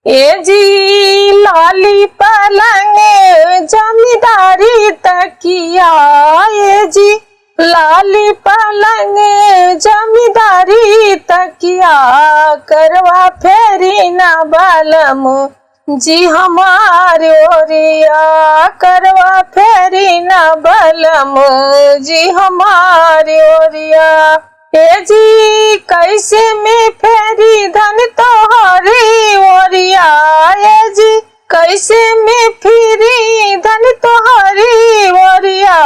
ए जी लाली पलंग जमींदारी तकिया, ए जी लाली पलंग जमींदारी तकिया, करवा फेरी ना बालम जी हमारे ओरिया, करवा फेरी ना बलम जी हमारे ओरिया। ए जी कैसे में फेरी धन तोहरी ओरिया, ए जी कैसे में फिरी धन तोहरी ओरिया,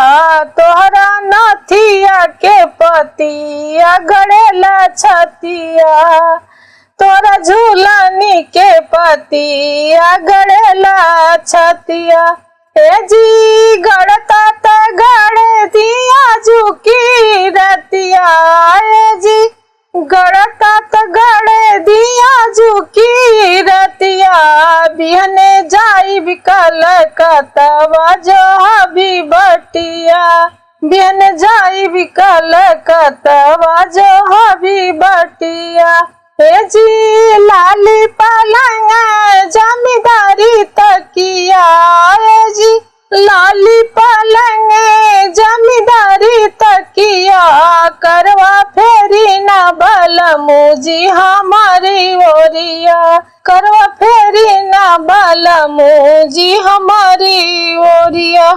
तोहरा नथिया के पतिया गड़ेला छतिया, तोरा झूलनी के पतिया गड़ेला छतिया। ए जी गड़ता त गड़े दिया झुकी रतिया, ए जी गड़ता त गड़े दिया झुकी रतिया, बिहने जाई बिकल कतवा जो हबी बटिया, बिहने जाई बिकल कतवा जो हबी बटिया। ए जी लाली पलंग जमींदारी तकिया, ए जी लाली पलंग जमींदारी तकिया, करवा फेरी ना बलमू जी हमारी ओरिया, करवा फेरी ना बलमू जी हमारी ओरिया।